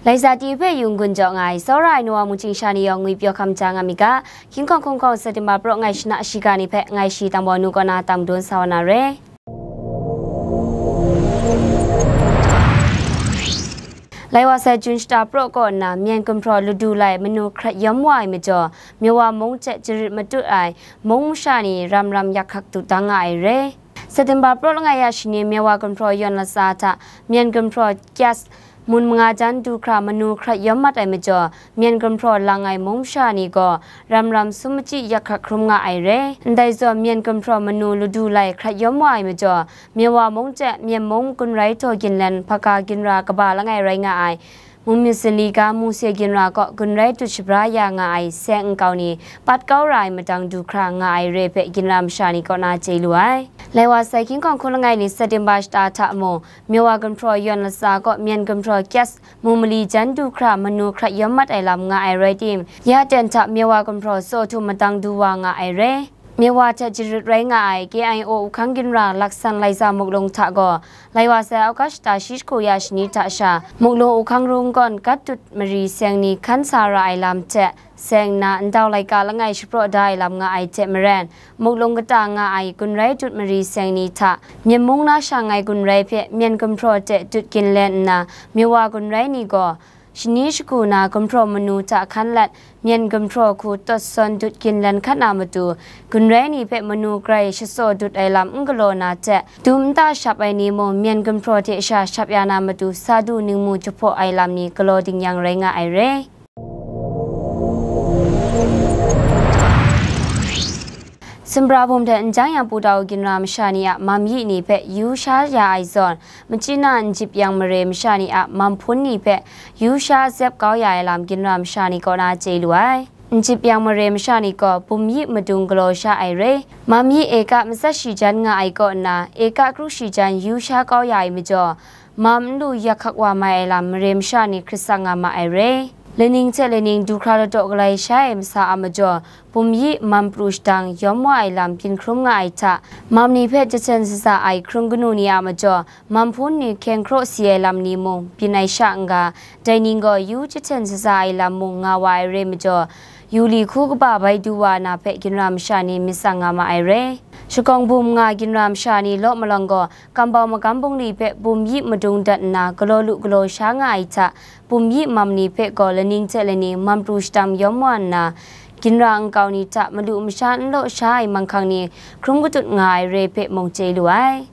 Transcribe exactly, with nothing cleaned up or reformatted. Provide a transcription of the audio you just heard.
Lai za ti hpe yung gun jaw nga ai, tsawra ai Nowa mungchying sha ni yawng ngwi pyaw hkam ja nga mi ga, hkying hkawng hkungkawng September praw ngai shana shiga ni hpe ngai shi tang bawnu kaw na tam dun sa wa na re. Lai wa sai Jun shata praw kaw nna, Myen gumhpraw ladu lai manu hkrat yawm wa ai majaw, Myawa mung hte jarit matut ai mung masha ni ram ram yak hkak dut dang nga ai re. September praw langai ya shani Myawa gumhpraw yawn latsa hta Myen gumhpraw kyas mun manga jan du hkra manu hkrat yawm mat ai majaw, Myen gumhpraw lang ai mung masha ni gaw ram ram sum machyi yak hkak hkrum nga ai re. Ndai zawn Myen gumhpraw manu ladu lai hkrat yawm wa ai majaw, Myawa mung hte Myen mung gun rai htaw ginlen hpaka ginra kaba langai rai nga ai, Mungmyit Zali ga Mungse ginra kaw gun rai dut shabra ya nga ai seng nkau ni pat kau ra ai madang du hkra nga ai re hpe ginra masha ni kaw na chye lu ai. Lai wa sai hkying hkawng hkun langai ni September shata hta mung, Myawa gumhpraw yawn latsa kaw Myen gumhpraw kyas mu mali jan du hkra manu hkrat yawm mat ai lam nga ai rai tim, ya ten hta Myawa gumhpraw tsaw htum madang du wa nga ai re. Myawa hte jarit rai nga ai K I O Uhkang ginra laksan Laiza Muklung hta gaw, lai wa sai August shata shi jahku ya shani hta sha, Muklung Uhkang rungkawn gat dut mari seng ni hkan sa ra ai lam hte, seng na ndau laika langai shapraw da ai lam nga ai hte maren, Muklung kata nga ai gun rai dut mari seng ni hta, Myen mung na shang ai gun rai hpe Myen gumhpraw de dut ginlen nna, Myawa gun rai ni gaw, shani shagu na gumhpraw manu hta hkan lat, Myen gumhpraw hku tawt sawn dut ginlen hkat na matu, gun rai ni hpe manu grai shatsaw dut ai lam n galaw na hte, dum nta shap ai ni mung Myen gumhpraw hte sha shap ya na matu, sa du ningmu jahpaw ai lam ni galaw dingyang rai nga ai re. Sumra bum hte n jang yang Putau ginra masha ni a mam yi ni hpe yu sha ya ai zawn, machyi na n jip yang mare masha ni a mam hpun ni hpe yu sha zep kau ya ai lam ginra masha ni kaw na chye lu ai. N jip yang mare masha ni gaw bum yi madung galaw sha ai re. Mam yi eka matsat shi jan nga ai kaw nna, eka kru shi jan yu sha kau ya ai majaw, mam n lu yak hkak wa mai ai lam mare masha ni hkrit tsang nga ma ai re. Laning hte laning du hkra ladaw galai sha ai masa a majaw, bum yi mam pru shadang yawm wa ai lam byin hkrum nga ai hta, mam ni hpe jahten shaza ai hkrung kanu ni a majaw, mam hpun ni hkyeng hkraw si ai lam ni mung byin ai sha n-ga, dai ning gaw yu jahten shaza ai lam mung nga wa ai re majaw, yu li hku kaba bai du wa na hpe ginra masha ni myit tsang nga ma ai re. Shakawng bum nga ginra masha ni law malawng gaw, kambau magam bungli hpe bum yi madung dat nna galaw lu galaw sha nga ai hta, bum yi mam ni hpe gaw laning hte laning mam pru shadang yawm wa nna, ginra nkau ni hta malu masha n law sha ai manghkang ni hkrum katut nga ai re hpe mung chye lu ai.